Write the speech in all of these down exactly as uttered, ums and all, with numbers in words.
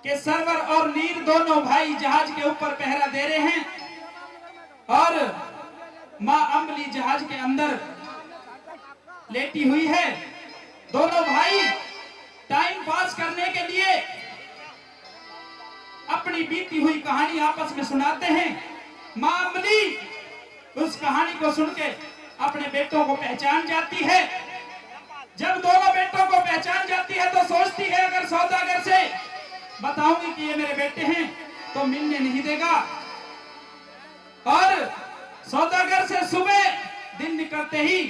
कि सरवर और नीर दोनों भाई जहाज के ऊपर पहरा दे रहे हैं और माँ अम्बली जहाज के अंदर लेटी हुई है। दोनों भाई टाइम पास करने के लिए अपनी बीती हुई कहानी आपस में सुनाते हैं। माँ अम्बली उस कहानी को सुन के अपने बेटों को पहचान जाती है। जब दोनों बेटों को पहचान जाती है तो सोचती है, अगर सौदागर से बताऊंगी कि ये मेरे बेटे हैं तो मिलने नहीं देगा। और सौदागर से सुबह दिन निकलते ही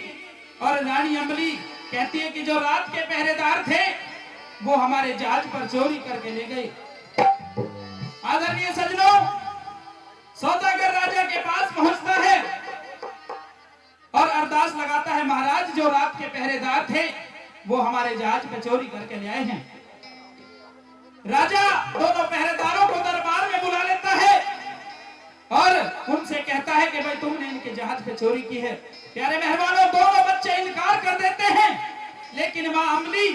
और रानी अम्बली कहती है कि जो रात के पहरेदार थे वो हमारे जहाज पर चोरी करके ले गए। आदरणीय सज्जनों, सौदागर राजा के पास पहुंचता है और अरदास लगाता है, महाराज, जो रात के पहरेदार थे वो हमारे जहाज पे चोरी करके ले आए हैं। राजा दोनों पहरेदारों को दरबार में बुला लेता है और उनसे कहता है कि भाई, तुमने इनके जहाज पे चोरी की है। प्यारे मेहमानों, दोनों बच्चे इनकार कर देते हैं, लेकिन माँ अम्बली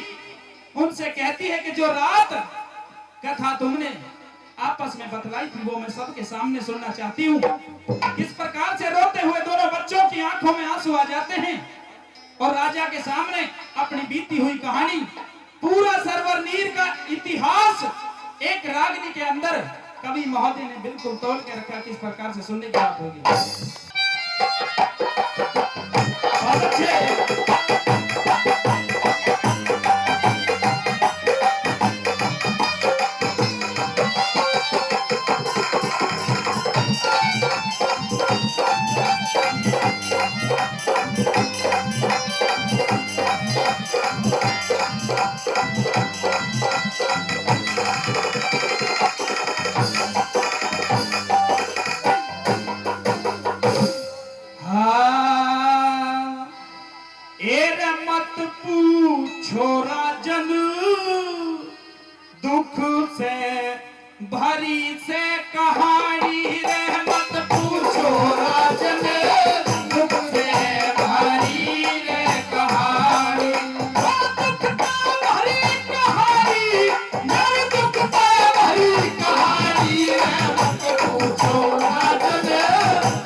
उनसे कहती है कि जो रात कथा तुमने आपस में बतलाई थी वो मैं सबके सामने सुनना चाहती हूँ। किस प्रकार से रोते हुए दोनों बच्चों की आंखों में आंसू आ जाते हैं और राजा के सामने अपनी बीती हुई कहानी, पूरा सरवर नीर का इतिहास एक रागनी के अंदर कवि महोदय ने बिल्कुल तोल के रखा। किस प्रकार से सुनने की बात होगी। बहुत अच्छे। हाँ, ए रे मत पूछो राजन, दुख से भरी से कहानी रे, मत पूछो राजन, दुख से भरी रे कहानी। ओ दुख से भरी कहानी, मेरे दुख से भरी कहानी रे, मत पूछो राजन,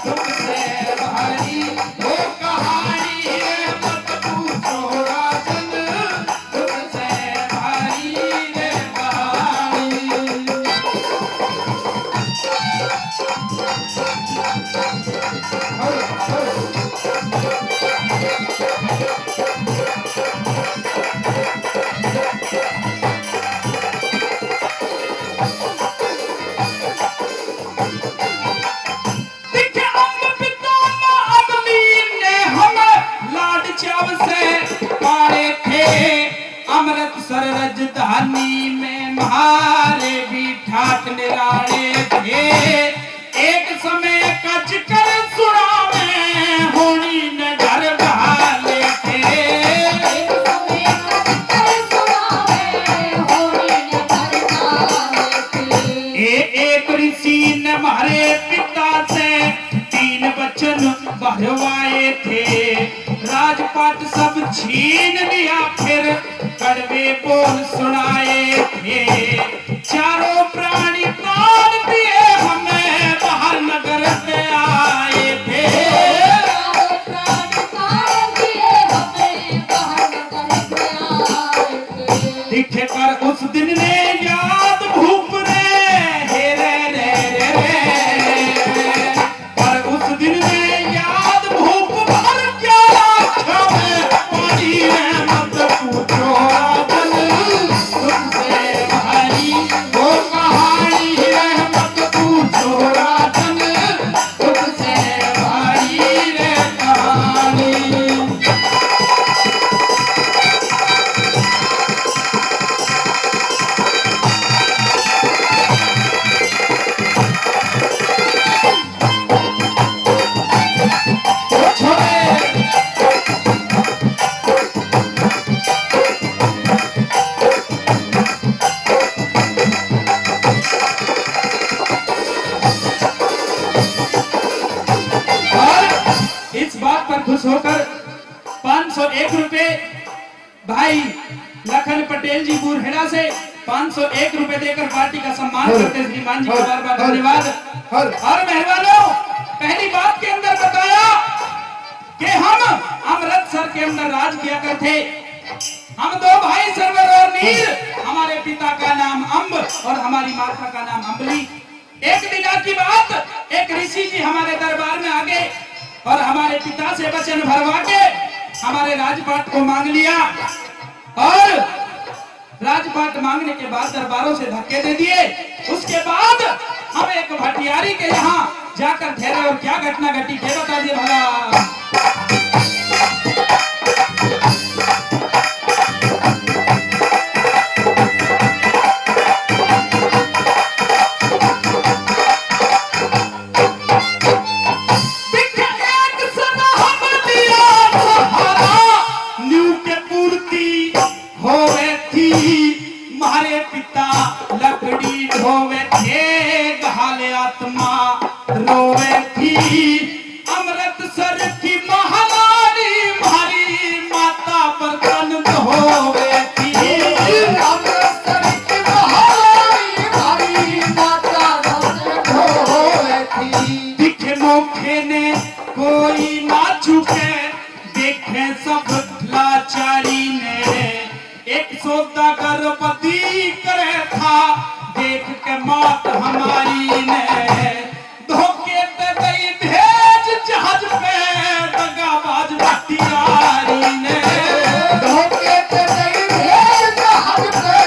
दुख से भरी वो कहानी रे, मत पूछो राजन, दुख से भरी रे कहानी। देखे अम्म पिता माँ अम्मी ने हम लाड चाव से पाले थे। अमृतसर राजधानी में म्हारे भी ठाट निराले थे। एक समय का जिक्र सुनावे, होनी ने घर बहाले थे। एक समय का जिक्र सुनावे, होनी ने घर बहाले थे। ए-, एक ऋषि ने म्हारे पिता से तीन वचन भरवाए थे। राजपाट सब छीन लिया, फिर कड़वे बोल सुनाए थे। चारों प्राणी ताड़ दिए, हमें बाहर नगर से आए थे। चारों प्राणी ताड़ दिए, हमें बाहर नगर से आए थे। दिखे कर उस दिन ने याद भूप रे, हे रे रे रे रे। पर उस दिन में याद भूप भर क्या आँखों में पानी है, मत पूछो राजन, तुमसे भारी। पाँच सौ एक रुपए देकर पार्टी का सम्मान हर, करते श्रीमान जी का हर, बार बार हर, धन्यवाद। हर। और मेहरबानों, पहली बात के अंदर बताया कि हम अमृतसर के अंदर राज किया करते, हम दो भाई सरवर और नीर, हमारे पिता का नाम अंब और हमारी माता का नाम अंबली। एक दिना की बात, एक ऋषि जी हमारे दरबार में आ गए और हमारे पिता से वचन भरवा के हमारे राजपाट को मांग लिया। और राजपाट मांगने के बाद दरबारों से धक्के दे दिए। उसके बाद हम एक भटियारी के यहाँ जाकर ठहरे और क्या घटना घटी, के बता दिए भला। दिख एक सदा हम दिया सहारा, न्यू के पूर्ति होवे थी। म्हारे पिता लकड़ी ढोवे थे, घाले आत्मा रोवे थी। अमृतसर की महारानी म्हारी माता प्रसन्न होवे थी। अमृतसर की महारानी म्हारी माता प्रसन्न होवे थी। दिखे नोखे ने कोई ना झुके, देखे सब लाचारी ने। एक सौदागर बदी करे था, देख के मात हमारी ने। धोखे ते गई भेज जहाज पे, दगाबाज भटियारी ने। धोखे ते गई भेज जहाज पे,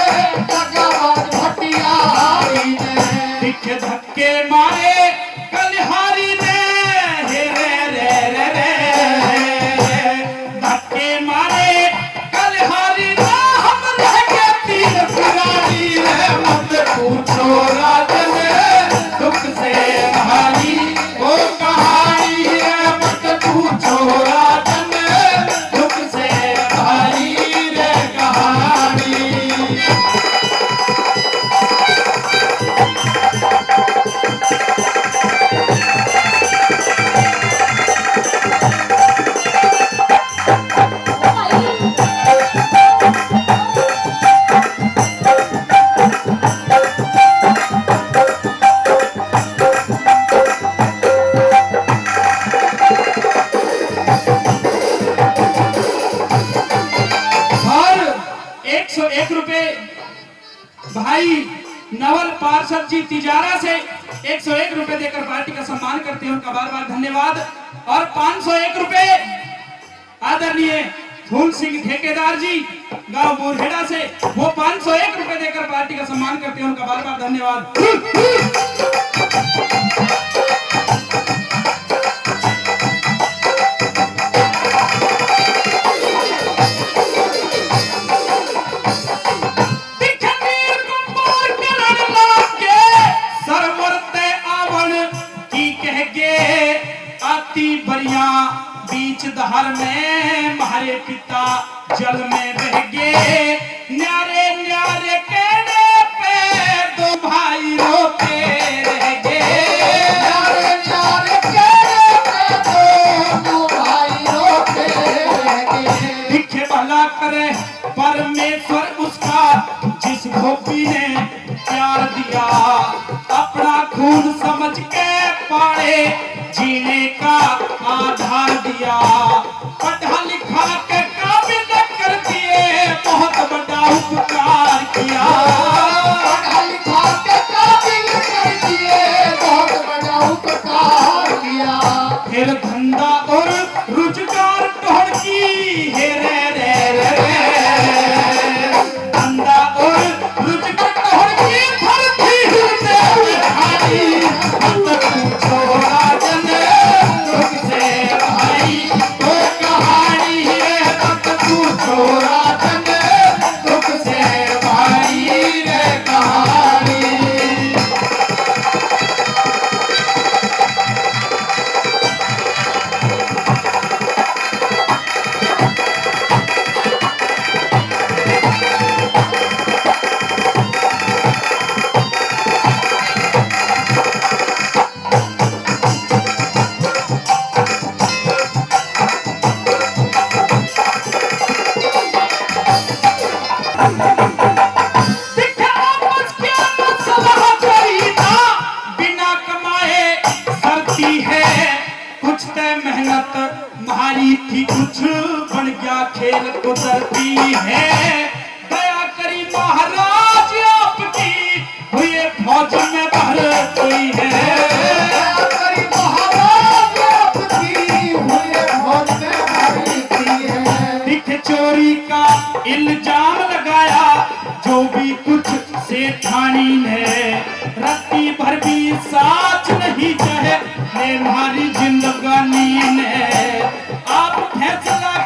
दगाबाज भटियारी ने। दिखे धक्के मारे कलिहारी ने, हे रे रे रे रे। धक्के मारे कलिहारी ने, हम रह गए तीर पुरानी रे। मत पूछो राजन दुख से भारी, ओ कहानी रे। मत पूछो राजन दुख से भारी रे कहानी। और एक सौ एक रुपए भाई नवल पार्षद जी तिजारा से एक सौ एक रुपए देकर पार्टी का सम्मान करते हैं, उनका बार बार धन्यवाद। और पाँच सौ एक रुपए आदरणीय फूल सिंह ठेकेदार जी गांव बूरहेड़ा से, वो पाँच सौ एक रुपए देकर पार्टी का सम्मान करते हैं, उनका बार बार धन्यवाद। दिखे वीर कुंवर करण लाग के, सरवर ते आवण की कह गे। आती बरिया बीच धार में, म्हारे पिता जल में बह गे। न्यारे न्यारे कहने पे दो भाई रोते रह गे। न्यारे न्यारे कहने पे दो, दो भाई रोते रह गे। दिखे भला करे परमेश्वर उसका, जिस धोबी ने प्यार दिया, अपना खून समझ के पाले, जीने का आधार दिया। पढ़ा लिखा के काबिल कर दिए, बहुत बड़ा उपकार किया। पढ़ा लिखा के काबिल कर दिए, बहुत बड़ा उपकार किया। फिर धंधा और रोजगार टोहर की, हे रे रे रे रे। धंधा और रोजगार टोहर की धरती हिलने में खाली। मत पूछो राजन दुख से भाई, वो कहानी है। मत पूछो राजन दुख से कि कुछ बन गया खेल कुदरती है। दया करी महाराज आपकी, हुए फौज में भर्ती है। दया करी महाराज आपकी, हुए फौज में भर्ती है। दिख चोरी का इल्जाम लगाया जो भी कुछ सेठानी ने, रत्ती भर भी साच नहीं चाहे ने म्हारी जिंदगानी ने। आप फैसला